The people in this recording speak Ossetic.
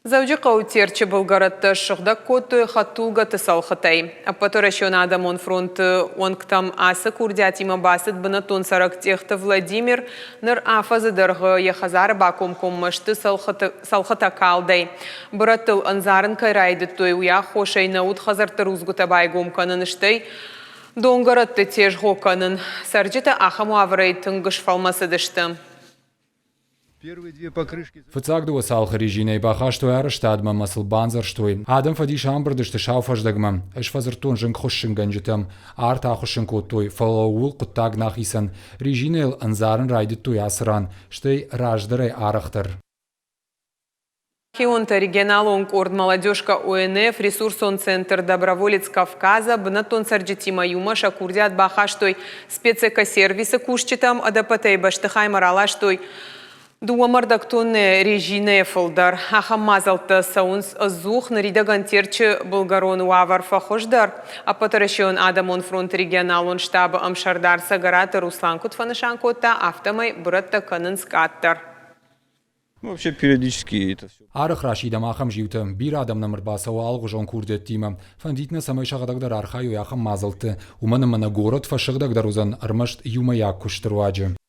Дзӕуджыхъӕуы Терчы былгӕрӕттӕ ссыгъдӕг кодтой хӕдтулгӕты цӕлхытӕй. Ӕппӕтуӕрӕсеон адӕмон фронты уӕнгтӕм ацы курдиатимӕ бацыд бынӕттон цӕрӕг Тъехты Владимир. Ныр афӕдзы дӕргъы йӕ хӕдзары бакомкоммӕ сты цӕлхытӕ калдӕй. Бырӕттыл ӕндзарын кӕй райдыдтой, уый аххосӕй нӕ уыд хӕдзӕртты рудзгуытӕ байгом кӕнын, стӕй донгӕрӕтты тезгъо кӕнын. Цӕрджытӕ ахӕм уавӕрӕй тынг сфӕлмӕцыдысты. Фыццаг дыууӕ цалхы резинӕйы бахастой арӕзтадмӕ ӕмӕ сыл бандзӕрстой. Адӕм фӕдис ӕмбырд сты сау фӕздӕгмӕ. Ӕз фӕдзырдтон зынгхуыссынгӕнджытӕм. Арт ахуыссын кодтой, фӕлӕ ууыл хъуыддаг нӕ ахицӕн. Резинӕйыл ӕндзарын райдыдтой ацы ран, стӕй раздӕрӕй арӕхдӕр. Хионтӕ регионалон къорд «Молодежка УНФ», ресурсон центр «Доброволец Кавказа» бынӕттон цӕрджытимӕ иумӕ сӕ курдиат бахастой спецэкосервисы кусджытӕм, ӕдӕппӕтӕй бӕстыхаймӕ раластой дыууӕмӕрдӕг тоннӕ резинӕйӕ фылдӕр. Ахӕм мадзӕлттӕ цӕуынц ӕдзух. Ныридӕгӕн Терчы былгӕрон уавӕр фӕхуыздӕр. Ӕппӕтуӕрӕсеон адӕмон фронты регионалон штабы ӕмсӕрдар Цӕгӕраты Руслан куыд фӕнысан кодта, афтӕмӕй бырӕттӕ кӕнынц къаддӕр. Ну, вообще периодически это все. Арӕх расидӕм ахӕм зиутӕ, бирӕ адӕм нӕм ӕрбацӕуы алыгъуызон курдиӕттимӕ. Фӕндид нӕ, цӕмӕй сӕхӕдӕг дӕр архайой ахӕм мадзӕлтты, уымӕн ӕмӕ нӕ горӕт фӕсыгъдӕгдӕр уыдзӕн ӕрмӕст иумӕйаг куысты руаджы.